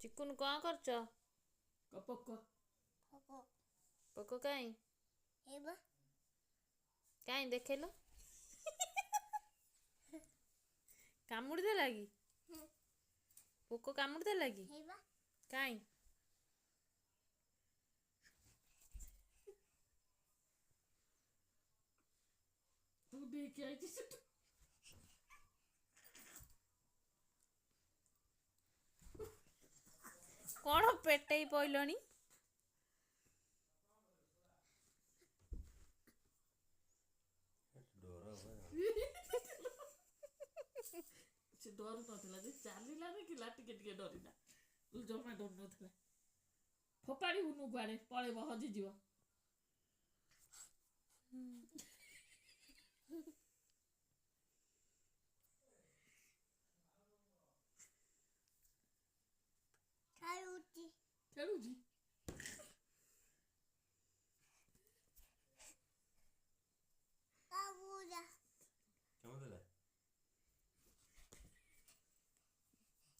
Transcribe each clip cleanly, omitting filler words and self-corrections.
ଚିକୁନ କଣ କରୁଛ? କ ପୋକ। ପୋକ। ପୋକ କାଇଁ? ହେଇବା। କାଇଁ ଦେଖେଇଲ, କାମୁଡ଼ି ଦେଲା କି? ପୋକ କାମୁଡ଼ି ଦେଲା କି? ହେଇବା। କାଇଁ? ତୁ ଦେଇକି ଆଇଛି ସେଠୁ। କଣ ପେଟେଇ ପଇଲଣି? ସେ ଡରୁ ନଥିଲା ଯେ, ଚାଲିଲା ଦେଖିଲା ଟିକେ ଟିକେ ଡରିଲା, ଜମା ଡରୁ ନଥିଲା। ଫୋପାଡ଼ିବୁନୁ, କୁଆଡ଼େ ପଳେଇବ, ହଜିଯିବ। ଖେଳୁଛି। ଖେଳୁଛି। କାବୁଲା।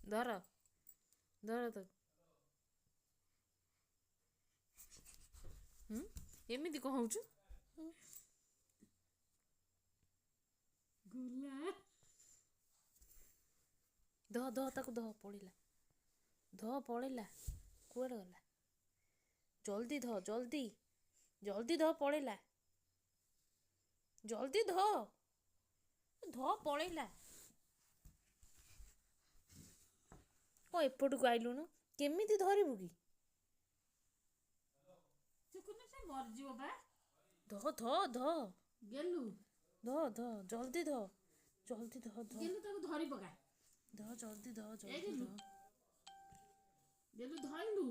ଧର ଧର ତାକୁ। ହୁଁ, ଏମିତି କଣ ହଉଛୁ? ଗୁଲା। ଧ ଧ ତାକୁ ଧ, ପଳେଇଲା। ଧ, ପଳେଇଲା, କୁଆଡ଼େ ଗଲା? ଜଲ୍ଦି ଧ, ଜଲ୍ଦି ଜଲ୍ଦି ଧ, ପଳେଇଲା। ଜଲ୍ଦି ଧ ଧ, ପଳେଇଲା। କଣ ଏପଟକୁ ଆଇଲୁଣୁ? କେମିତି ଧରିବୁ କି? ଚିକୁନୁ, ସେ ମରିଯିବ ବା। ଧ ଧ ଧ। ଗେଲୁ। ଧ ଧ, ଜଲ୍ଦି ଧ, ଜଲ୍ଦି ଧ ଧ। ଗେଲୁ, ତାକୁ ଧରି ପକା। ଧ, ଜଲ୍ଦି ଧ। ଏ ଜଲ୍ଦି ଗେଲୁ। ଧ। ଗେଲୁ, ଧଇଲୁ?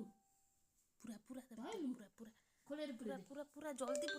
ପୁରା ପୁରା ଧଇଲୁ? ପୁରା ପୁରା। ଖୋଳରେ ପୁରା ପୁରେଇ ଦେ। ପୁରା ପୁରା ଜଲ୍ଦି।